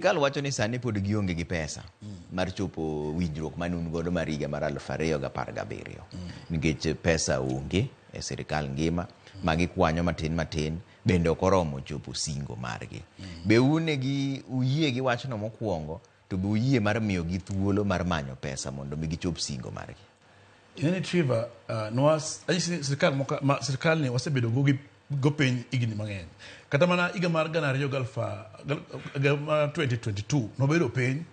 Sirkal wacho ni sani pod gionge gi pesa mar chopo winjruok mane un godo mar higa mar 2017 nikech pesa onge e sirkal ngima ma gikwanyo matin matin bende ok oromo chopo singo margi. Be un gi uyie gi wachno mokwongo to be uyie mar miyogi thuolo mar manyo pesa mondo mi gichop singo margi? Ing'eni Trevor, nwas anyisi ni sirkal moka, ma sirkal ni wasebedo go gi go piny higni mang'eny. Kata mana higa mar gana ariyo gi aluf higa mar 2022 nobedo piny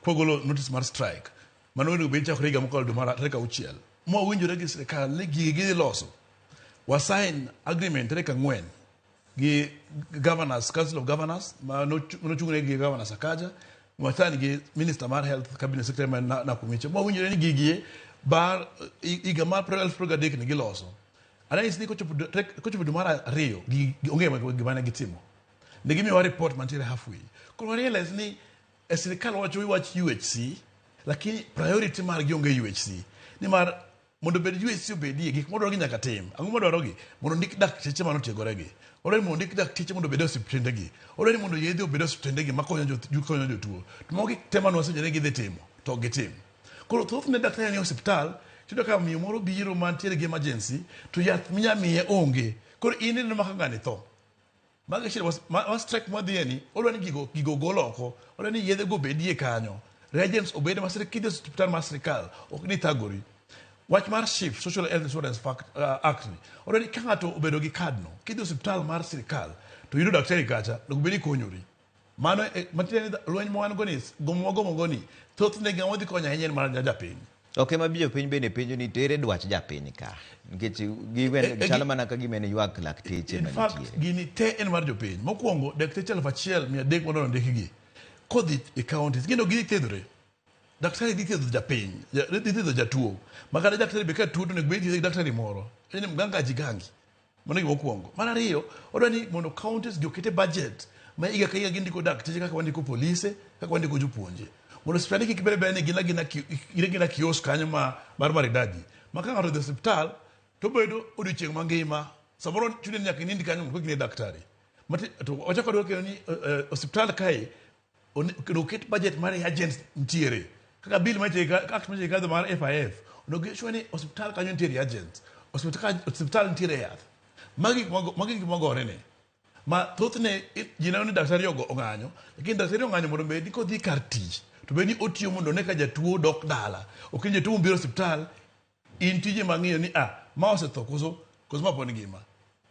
kwagolo notice mar strike mane onego bed ni chakore higa mokalo dwe mar tarik auchiel. Mwawinjore gi sirkal ni gigi gidhi loso. Wa sign agreement tarik ang'wen gi governors, council of governors ma nochung'ne gi governor Sakaja, wasign gi minister mar health cabinet secretary ma Nakhumicha. Mwawinjore ni gigi bar higa mar 2023 ni giloso. Ananyisi ni kochopo dwe mar ariyo gigi onge gima ne gitimo. Ne gimiyowa report mantiere halfway. Koro wa realize ni e sirkal wacho wach UHC, lakini priority margi onge UHC. Nimar mondo bed UHC obedie, gik modwarogi nyaka tim. Ang'o modwarogi? Mondo ondik dakteche mane otiegoregi. Odwaro ni mondo ondik dakteche mondo obed e osiptendegi. Odwaro ni mondo yedhe obed e osiptendegi makonyo konyo jotuo. To mago gik te mane wasewinjo ni gidhi timo, to ok gitim. Koro thothne daktari nie osiptal, tiyudo ka miyo moro biro mantiere gi emergency, to yath minya miye onge. Koro in ineno maka ng'ani tho. Mago achiel ma strike mwadhiye ni, odwa ni gigo gigo ogol oko. Odwa ni yedhe go obedie kanyo. Reagents obed ma kidhi e osiptal mar sirkal, ok ni thagori. Wach mar SHIF, Social Health Insurance Act ni, odwa ni ka ng'ato obedo gi kad no, kidhi e osiptal mar sirkal, to yudo daktari kacha, onego bed ni ikonyori. Mano e, matiende ni lweny ma wan go ni, gomo wagomo go ni, thothne ng'ama wadhi konyo ahinya en mana japiny. Ok ema jopiny bende penjo ni tere dwach japiny ka nikech giwen chalo mana ka gima en ywak lakteche In fact, manitiere. gini te en mar jopiny. Mokwongo, dakteche 1300 mondo ondikgi kodhi e counties, gino gidhi thiedhore. Daktari dhi thiedho japiny, dhi thiedho jatuo. Ma kata daktari be ka tuo to onego bed ni thiedhe gi daktari moro. En ni mganga ajigangi. Mano gima okwongo. Mar ariyo, odwa ni mondo counties gi okete budget ma higa ka higa gindiko dakteche kaka wandiko polise, kaka wandiko jopuonje. Mondo osiptande kik bed abeda ni gin agina gin agina kiosk kanyo ma mar maridadi. Ma ka ng'ato odhi e osiptal to obedo odiochieng' mangima. Samoro chuni ni nyaka inind kanyo mondo kik ine daktari. Mati, to wachako wadwaro kendo ni osiptal kae onego oket budget mar reagents nitiere. Kaka bill machiegni act machiegni kadho mar FIF, onego sure ni osiptal kanyo nitie reagents. Osiptal osiptal nitiere yath. Magi gik mago magi gik magore ni. Ma thothne ji neno ni daktari ogo ong'anyo, lakini daktari ong'anyo mondo bed ni kodhi kar tich to bed ni otiyo mondo one ka jatuo dok dala. Ok ni jatuo mobiro e osiptal in tije ma ng'iyo ni ah ma osetho koso koso ma pod ngima.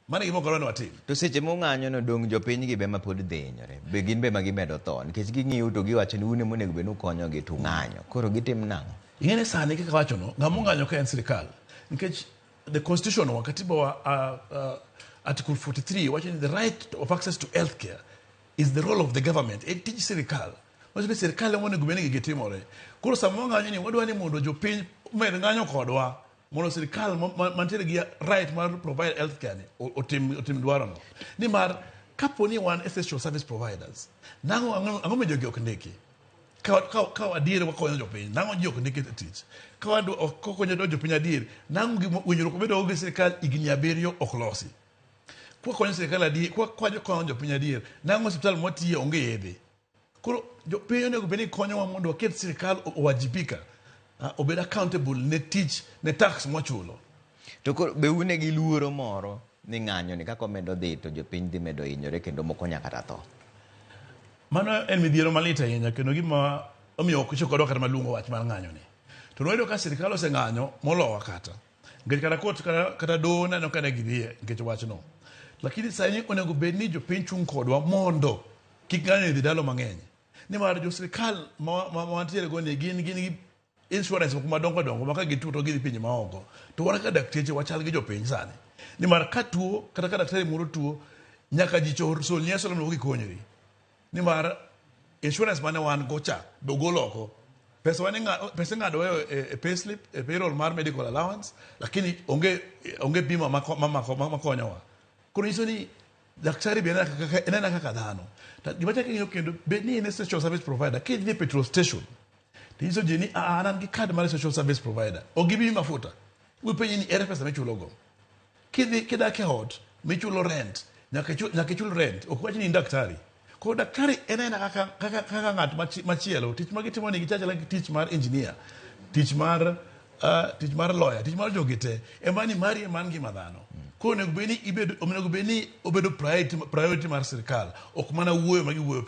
Mano e gima ok wadwa ni watim. To seche mung'anyo no dong' jopiny gi be ma pod dhi hinyore. Be gin be ma gimedo tho nikech ging'iyo to giwacho ni un ema onego bed ni ukonyogi to ung'anyo. Koro gitim nang'o? Ing'e ni sani kaka awacho no, ng'ama ong'anyo ka en sirkal. Nikech the constitution wa, katiba wa, article 43 wacho ni the right of access to health care is the role of the government. En tij sirkal. Wacho ni sirkal ema onego bed ni gigi timore. Koro sama wang'anyo ni wadwa ni mondo jopiny omed ng'anyo kodwa mondo sirkal mantiere gi right mar provide health care ni otim dwaro no. Nimar kapo ni wan essential service providers, nang'o ang'o ma jogi ok ndiki? Ka adier wakonyo jopiny, nang'o ji ok ndiki e tich? Ka wakonyo jopiny adier, nang'o winjruok mabedo gi sirkal higni abiriyo ok losi? Kwakonyo sirkal adier, kwakonyo jopiny adier, nang'o osiptal mwatiye onge yedhe? Koro jopiny onego bed ni konyowa mondo waket sirkal owajibika, obed accountable ne tich, ne tax mwachulo. To koro be une gi luoro moro ni ng'anyo ni kaka omedo dhi to jopiny dhi medo hinyore kendo moko nyaka kata tho? Mano en midhiero malit ahinya kendo gima omiyo ok ichako kodwa kata maluongo wach mar ng'anyo ni. To nwayudo ka sirkal oseng'anyo molowa kata. Nikech kata kot kata doho neno ka ne gidhiye nikech wachno. Lakini sani onego bed ni jopiny chung' kodwa mondo kik ng'anyo dhi dalo mang'eny. Nimar jo sirkal ma wantiere go ni gin gin gi insurance moko madongo dongo ma ka gituo to gidhi pinje maoko. To wan kaka dakteche wachal gi jopiny sani. Nimar ka tuo kata ka daktari moro tuo nyaka ji chor solni asola mondo gikonyri. Nimar insurance mane wan go cha be ogol oko. Pesa wane pesa ing'ado weyo e payslip, e payroll mar medical allowance, lakini onge bima makonyowa. Koro nyiso ni daktari be en kaka dhano. To gima chak ing'iyo kendo, bed ni in essential service provider, kidhi e petrol station, to inyiso ji ni an an gi card mar essential service provider. Ok gibi mafuta. Ipenji ni ere pesa michulo go. Kidhi kidak e ot michulo rent, nyaka ichul rent. Ok wach ni in daktari. Koro daktari en aena kaka ng'at machielo. Tich ma gitimo ni gichachala gi tich mar engineer, tich mar lawyer, tich mar jogi te. Ema ni mari ema ngima dhano. Koro onego bed ni obedo priority mar sirikal, ok mana wuoyo ma giwuoyo pile.